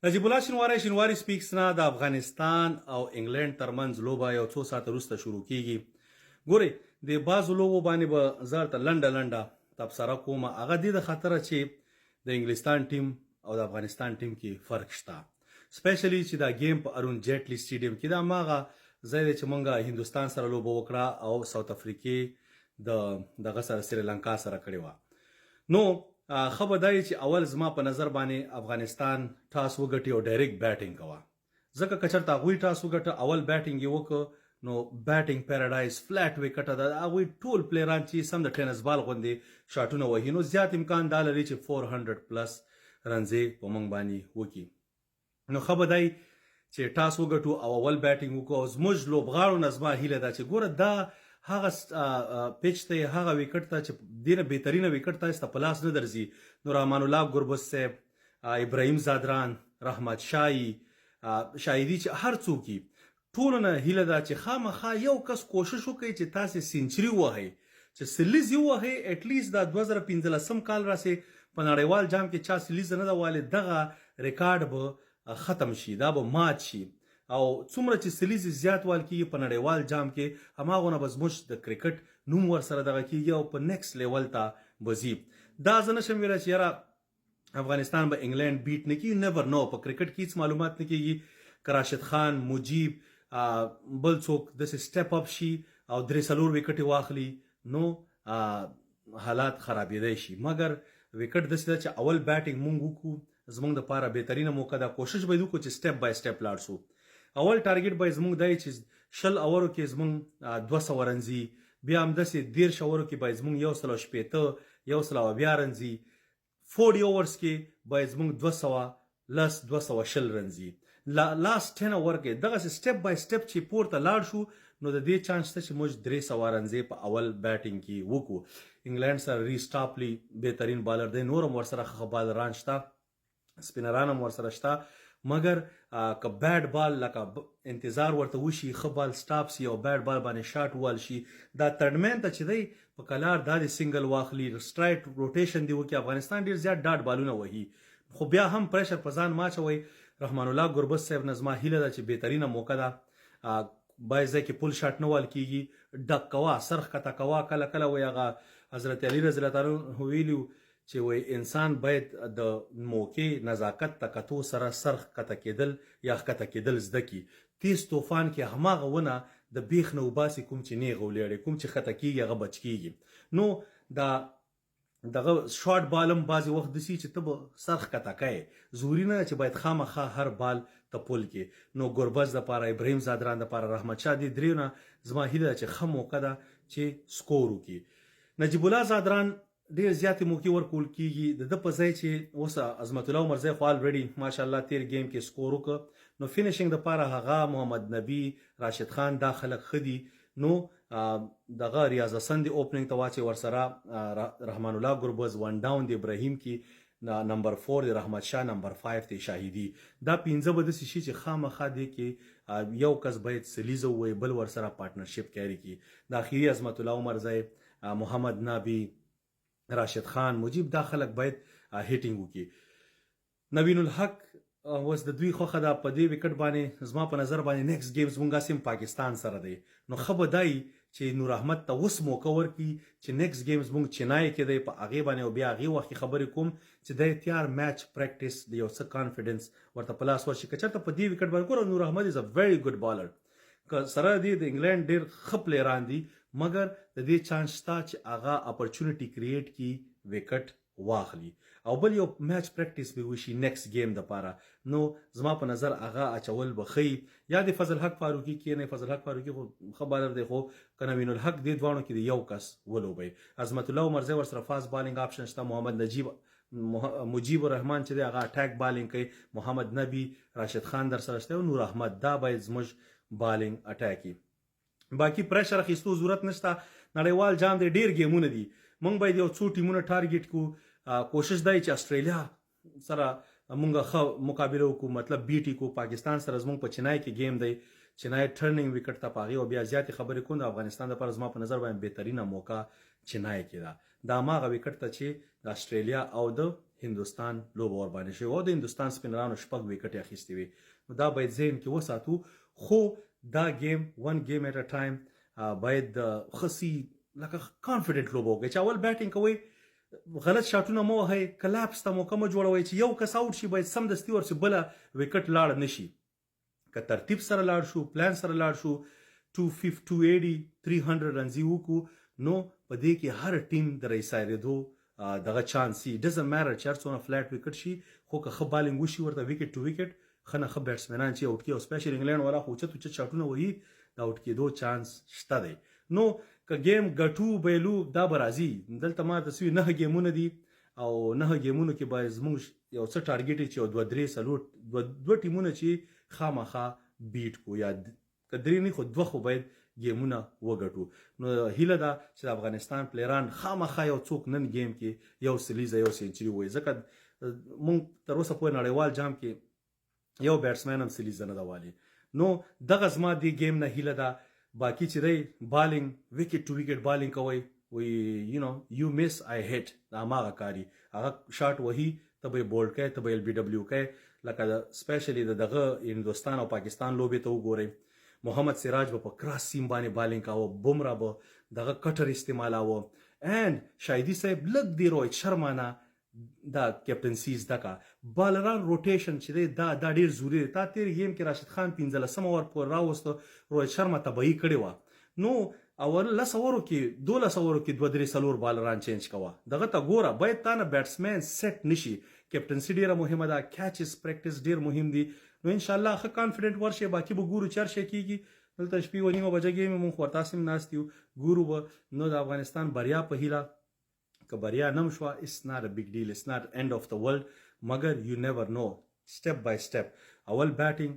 نجیب الله شینواری، شینواری سپیکس نه د افغانستان او انګلند ترمنځ لوبه یو څو ساعته وروسته شروع کیږي. ګورئ، د بعضو لوبو باندې به زه درته لنډه لنډه تبصره کوم، هغه دې د خاطره چې د انګلستان ټیم او د افغانستان ټیم کې فرق شته، سپیشلی چې دا گیم په ارون جیټلی سټیډیم کې دا ماغه ځای دی چې مونږه هندوستان سره لوبه وکړه او ساوت افریقې د دغه سره سریلانکا سره کړې وه. نو ښه به دا وي چې اول زما په نظر باندې افغانستان ټاس وګټي او ډایرکټ بیټینګ کوه، ځکه که چېرته هغوی ټاس وګټه، اول بیټینګ یې وکړ، نو بیټینګ پیراډایز فلیټ وکټ ده، هغوی ټول پلیران چې سم د ټینس بال غوندې شاټونه وهي، نو زیات امکان دا لري چې 400 پلس رنزې په موږ باندې وکړي. نو ښه به دی چې ټاس وګټو او اول بیټینګ وکړو. او زموږ لوبغاړو نه زما هیله ده چې ګوره، دا هغه پیچ ته، هغه وکټ ته چې دینه بهترینه وکټ تاسو ته په لاس نه درځي، نو رحمان الله ګربز صاحب، ابراهیم زادران، رحمت شاهي، شاهدي، چې هر څوک، ټولو نه هیله ده چې خامخا یو کس کوشش وکړي چې تاسو سنچري ووهئ، چې سلیزې ووهئ. At least دا 2015 کال راسې په نړیوال جام کې چا سلیزه نه ده والې، دغه ریکارډ به ختم شي، دا به مات شي. او څومره چې سلیزې زیات وال کیږي په نړیوال جام کې، هماغونه به زموږ د کرکټ نوم ورسره دغه کیږي او په نیکسټ لیول ته به ځي. دا زه نشم ویلی چې یاره افغانستان به انګلند بیټ نه کیږي، نیور نو، په کرکټ کې هیڅ معلومات نه کیږي. که راشد خان، مجیب، بل څوک داسې سټپ اپ شي او درې څلور وکټې واخلي، نو حالات خرابېدای شي. مګر وکټ داسې ده چې اول بیټینګ مونږ وکړو، زمونږ دپاره بهترینه موقع ده. کوشش باید وکړو چې سټپ بای سټپ لاړ شو. اول ټارګټ باید زمونږ دی چې 20 اورو کې زمونږ 200 رنزي، بیا همداسې 30 اورو کې باید زمونږ 160، 170 رنزي، 40 اوورز کې باید زمونږ 210، 220 رنزي، لاست 10 اوور کې. دغسې سټپ بای سټپ چې پورته لاړ شو، نو د دې چانس شته چې موږ 300 رنزې په اول بیټینګ کې وکړو. انګلند سره ریس ټاپلی بهترین بالر دی، نور هم ورسره ښه بالران شته، سپینران هم ورسره شته، مګر که بیټ بال لکه انتظار ورته وشي، ښه بال سټاپ سي او بیټ بال باندې شاټ ووال شي، دا تھرډ مین ته چې دی په کلار دا دی سنگل واخلي، سټرایټ روټیشن دی وکړي. افغانستان ډیر زیات ډاټ بالونه وهي، خو بیا هم پریشر په ځان ما چوي. رحمان الله ګربز صاحب نه زما هیله ده چې بهترینه موقع ده، باید ځای کې پل شاټ نه وال کیږي، ډک کوه، سر ښکته کوه. کله کله وایي هغه حضرت علی رضی الله تعالی عنه ویلي چې وایي انسان باید د موقع نزاکت ته کتو سره سر ښکته کېدل یا ښکته کېدل زده کړي. تیز طوفان کې هماغه ونه د بیخ نه وباسي کوم چې نیغ ولیړي، کوم چې ښکته کیږي هغه بچ کیږي. نو دا دغه شارټ بال هم بعضې وخت داسې چې ته به سر ښکته کوې، ضروري نه چې باید خامخا هر بال ته پل کې. نو ګربز دپاره، ابراهیم زادران دپاره، رحمت شاه، دې دریو نه زما هیله ده چې ښه موقع ده چې سکور وکړي. نجیب الله زادران ډیر زیاتې موقع ورکول کیږي، د ده په ځای چې اوس عظمت الله عمرزی خو الریډي ماشاءالله تیر گیم کې سکور وکړ، نو فینیشینګ دپاره هغه محمد نبی، راشد خان، دا خلک ښه دي. نو دغه ریاض حسن دی اوپننګ ته واچي، ورسره رحمان الله ګربز، ون ډاون دی ابراهیم کی، نمبر 4 دی رحمت شاه، نمبر 5 دی شاهدی. دا پنځه به داسې شي چې خامخا دی کې یو کس باید سلیزه ووایي، بل ورسره پارټنرشپ کیری کړي. د اخیری عظمت الله عمرزی، محمد نبی، راشد خان، مجیب، دا خلک باید هیټینګ وکړي. نوین الحق اوس د دوی خوښه ده. په دې وکټ باندې زما په نظر باندې نیکسټ گیم زمونږ سم پاکستان سره دی، نو ښه به دای چې نور احمد ته اوس موقع ورکړي چې نیکسټ گیم زمونږ چنای کې دی، په هغې باندې او بیا هغې وخت کې خبرې کوم چې دی تیار میچ پریکټس د یو څه کانفیډنس ورته په لاس ورشي. که چېرته په دې وکټ باندې ګوره، نور احمد از ا ویری ګډ بالر، که سره دې د انګلند ډیر ښه پلیران دي، مګر د دې چانس شته چې هغه اپرچونټي کریټ کړي، وکټ واخلي او بل یو میچ پریکټس به وشي نیکسټ گیم د پاره. نو زما په نظر هغه اچول به ښه یا د فضل حق فاروقي کې نه، فضل حق فاروقي خو ښه بالر دی، خو که نوین الحق، دې دواړو کې یو کس ولوبوي. عظمت الله عمرزی ورسره فاست بالینګ آپشن شته، محمد نجیب، مجیب الرحمن چې دی هغه اټاک بالینګ کوي، محمد نبی، راشد خان در سره شته او نور احمد، دا باید زموږ بالینګ اټاک. باقي پریشر اخیستو ضرورت نشته، نړیوال جام دی، ډیر گیمونه دي، مونږ باید یو څو ټیمونه ټارګټ کو. کوشش دی چې استرالیا سره مونږ ښه مقابله وکړو، مطلب بیټ کو. پاکستان سره زمونږ په چنای کې گیم دی، چنای ټرنینګ وکټ ته پاغي او بیا زیاتې خبرې کوم. د افغانستان لپاره زما په نظر باندې بهترینه موقع چنای کې ده، دا ماغه وکټ ته چې د استرالیا او د هندوستان لوبه ورباندې شوې وه او د هندوستان سپینرانو شپږ ویکټې اخیستې وې. نو دا باید ذهن کې وساتو، خو دا ګیم ون ګیم اټ ا ټایم باید ښه سي، لکه کانفیډنټ لوبه وکړي چې اول بیټینګ کوئ، غلط شاټونه مه وهئ، کلاپس ته موقع مه جوړوئ، چې یو کس اوټ شي باید سمدستي ورسې بله ویکټ لاړه نشي. که ترتیب سره لاړ شو، پلان سره لاړ شو، 250، 280، 300 رنزي وکړو، نو په دې کې هر ټیم د رئیسایریدو دغه چانس سي. ډزنټ میټر چې هر څونه فلیټ وکټ شي، خو که ښه بالینګ وشي ورته وکټ ټو وکټ ښه نه ښه بیټسمنان چې اوټ کړي، او سپیشل انګلینډ والا خو اوچت اوچت شاټونه وهي، د اوټ کېدو چانس شته دی. نو که ګیم ګټو بایلو دا به راځي. دلته ما ته څه 9 ګیمونه دي او 9 ګیمونو کې به زموږ یو څه ټارګټ چې یو دوه درې څلور دوه دوه ټیمونه چې خامخا بیټ کو، یا که درې نه خو دوه خو باید ګیمونه وګټو. نو هیله ده چې د افغانستان پلیران خامخا یو څوک نن ګیم کې یو سلیزه یو سنچري ووایي، ځکه مونږ تر اوسه پورې نړیوال جام کې یو بیټسمن هم سلیزه نه ده والي. نو دغه زما دې ګیم نه هیله ده. باقي چې دی بالینګ وکټ ټو وکټ بالینګ کوئ، وی یو نو یو میس آی هیټ، دا هماغه کاري هغه شاټ وهي، ته به یې بولډ کوې، ته به ایل بي ډبلیو کوې. لکه سپیشلی د دغه هندوستان او پاکستان لوبې ته وګورئ، محمد سراج به په کراس سیم باندې بالینګ کاوه، بمرا به دغه کټر استعمالاوه، اینډ شاهدي صاحب لږ دی روهیت شرما نه دا کیپټنسي زده کا. بالران روټیشن چې دی دا ډیر ضروري دی. تا تیر ګیم کې راشد خان 15 اور پورې راوسته، روهیت شرما تباهي کړې وه. نو اول لس اورو کې 12 اورو کې دوه درې څلور بالران چینج کوه، دغه ته ګوره باید تا نه بیټسمن سیټ نشي. کیپټنسي ډیره مهمه ده، کیچز پریکټس ډیر مهم دي. نو ان شاء الله ښه کانفیډنټ ورشي، باقي به ګورو چې هر شی کیږي. دلته شپې 1:30 بجه ګیم مونږ خو تاسو هم ناست یو، ګورو به. نو د افغانستان بریا په هیله، که بریا نم شوه it's not a big deal, it's not end of the world، مګر you never know، step by step اول بیټینګ،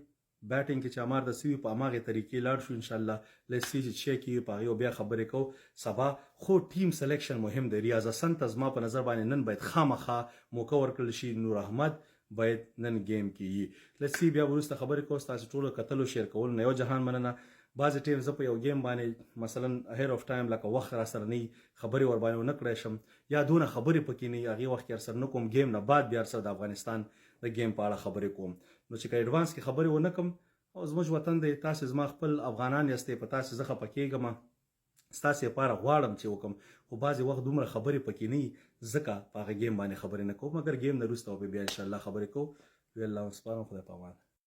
بیټینګ کې چې امار د سوي په هماغې طریقې لاړ شو ان شاء الله. let's see چې څه کیږي، په هغې بیا خبرې کوو سبا. خو ټیم سلیکشن مهم دی. ریاض حسن ته زما په نظر باندې نن باید خامخا موقع ورکړل شي، نور احمد باید نن ګیم کې یي. let's see، بیا وروسته خبرې کوو. ستاسو ټولو کتلو شیر کولو نه یو جهان مننه. بعضې ټیم زه په یو ګیم باندې مثلا ahead of time لکه وخت را سره نه خبرې ور باندې ونه کړی شم، یا دونه خبرې پکې نه هغې وخت کې ورسره نه کوم، ګیم نه بعد بیا ورسره د افغانستان د ګیم په اړه خبرې کوم. نو چې که اډوانس کې خبرې ونه کړم، او زموږ وطن دی، تاسې زما خپل افغانان یاستئ، په تاسې زه خفه کېږم، ستاسې لپاره غواړم چې وکم، خو بعضې وخت دومره خبرې پکې نه وي، ځکه په هغه ګیم باندې خبرې نه کوم، مګر ګیم نه وروسته به بیا انشاءالله خبرې کوو. وی الله سپارم، خدای په امان.